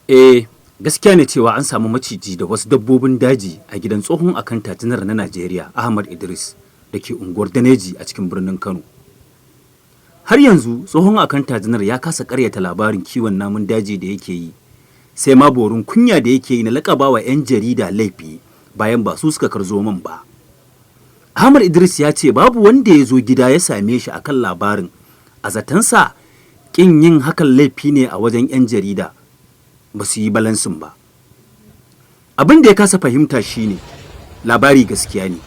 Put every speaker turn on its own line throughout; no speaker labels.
Eh, gaskiya ne cewa an samu maciji da wasu dabbobin daji a gidan tsohon akanta janar na Najeriya Ahmad Idris da ke unguwar Daneji a cikin birnin Kano. Har yanzu tsohon akanta janar ya kasa karyata labarin kiwon namun daji da yake yi, sai ma borin kunya da yake yi na lakaba wa 'yan jarida laifi bayan ba su suka karzo man ba. Ahmad Idris ya ce babu wanda ya zo gida ya same shi akan labarin, a zatansa ƙin yin hakan laifi ne a wajen 'yan jarida. Ba su yi balansin ba. Abin da ya kasa fahimta shine labari gaskiya ne.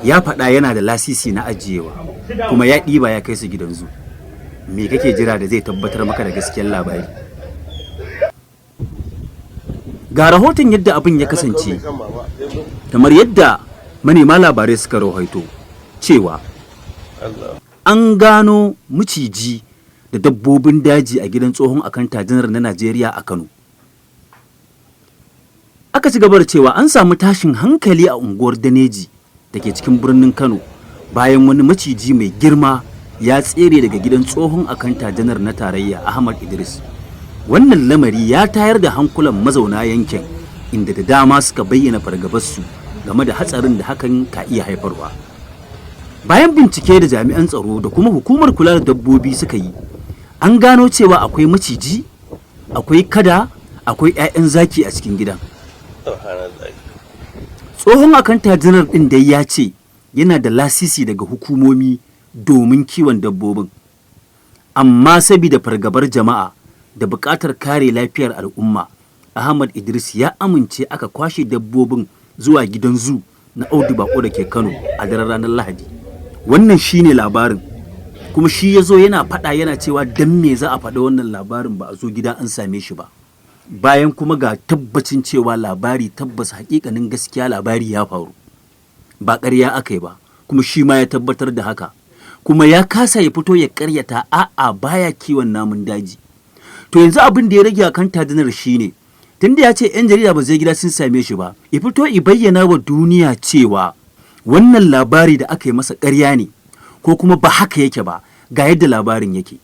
Ya faɗa yana da lasisi na ajiyewa, kuma ya ɗiba ya kai su gidan zoo. Me kake jira da zai tabbatar maka da gaskiyar labari? Ga rahoton yadda abin ya kasance, kamar yadda manema labarai suka rawaito cewa an gano maciji da dabbobin daji a gidan tsohon akanta janar na Najeriya a Kano. Aka ci gaba da cewa an samu tashin hankali a unguwar Daneji da ke cikin birnin Kano bayan wani maciji mai girma ya tsere daga gidan tsohon akanta janar na tarayya Ahmad Idris. Wannan lamari ya tayar da hankulan mazauna yankin, inda da dama suka bayyana fargabarsu game da hatsarin da hakan ka iya haifarwa. Bayan bincike da jami'an tsaro da kuma hukumar kula da dabbobi suka yi, an gano cewa akwai maciji, akwai kada, akwai 'ya'yan zaki a cikin gidan. Tsohon akanta janar ɗin dai ya ce yana da lasisi daga hukumomi domin kiwon dabbobin, amma sabida fargabar jama'a da buƙatar kare lafiyar al'umma, Ahmad Idris ya amince aka kwashe dabbobin zuwa gidan zoo na Audu Bako da ke Kano a daren ranar Lahadi. Wannan shine labarin, kuma shi ya zo yana faɗa yana cewa dan me za a faɗi wannan labarin ba a zo gida an same shi ba, bayan kuma ga tabbacin cewa labari tabbas hakikanin gaskiya labari ya faru, ba ƙarya aka yi ba, kuma shi ma ya tabbatar da haka, kuma ya kasa ya fito ya ƙaryata a'a baya kiwon namun daji. To yanzu abin da ya rage akan tajinar shine, tunda ya ce 'yan jarida ba zai gida sun same shi ba, ya fito ya bayyana wa duniya cewa wannan labari da aka yi masa ƙarya ne, ko kuma ba haka yake ba, ga yadda labarin yake.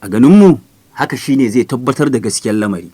A ganinmu haka shine zai tabbatar da gaskiyar lamari.